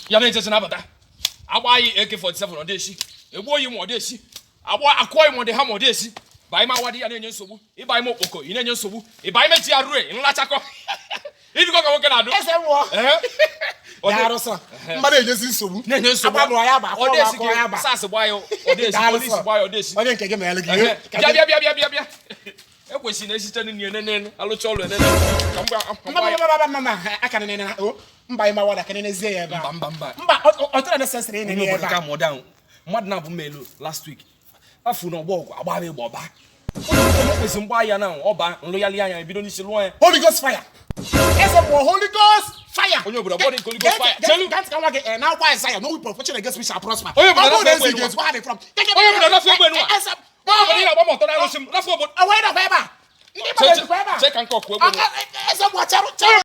Ya na-ejezi nabata agba anyị AK47, ọ dị esi egbu oyi ma ọ dị esi agba akụọ ma ọ dị ha ma ọ dị esi ba ime awa dị ya na-enye nsogbu ịba ime okpoko ị na-enye nsogbu ịba ime GRA nlachakọ ibikọ ka nwoke na-adụ. Eze mmụọ. Ehe. Ọ dị- Daalụ sọ. Mmadụ enyezi nsogbu. Na-enye nsogbu. Agba ya ba, Ọ dị esi akọ ya ba. gị SARS gbaa ya, ọ dị esi. Daalụ Polisi sọ. gbaa ya, ọ dị esi. Onye nke gị mere gị. Ehe. Bịa, bịa, bịa, bịa, bịa, bịa. Ekwesịrị na esite nri enene alụcha ọlụ enene ka mgbe Mba, mba, mba, mba, mba, aka nene na o mba ịma wada ka nenezie ya ebe a. Mba, mba, mba. Mba, ọ tụrụ necessary Onye ịnene ya obodo ebe ka a. mụọ down mmadụ na-abụ m elu last week afụ na ọgbọ ọgụ agba egbe ọba. Onye kwesịrị mgba ya na ọba nlụgharị anya ebido n'isi lụọ ya. Holy Ghost fire. Eze mmụọ, Holy Ghost fire. Onye obodo, ọ bụrụ Holy Ghost fire. Chelu. Gantị ka nwa gị na akwụkwọ Aịzaya, no weapon fashioned against me shall prosper. Onye obodo Ọ bụrụ na na-afọ ezi egbe. ga-ezu ha dị from. Onye obodo na-afọ egbe nwa. Eze Onye obodo, ị na-agba m ọtọ na-arụsị m n'afọ obodo. O wee nọkwa ebe a. Ndị mmadụ ejikwa ebe a. Chee ka nke ọkụ egbe nwa. Eze mmụọ, cherụ, cherụ.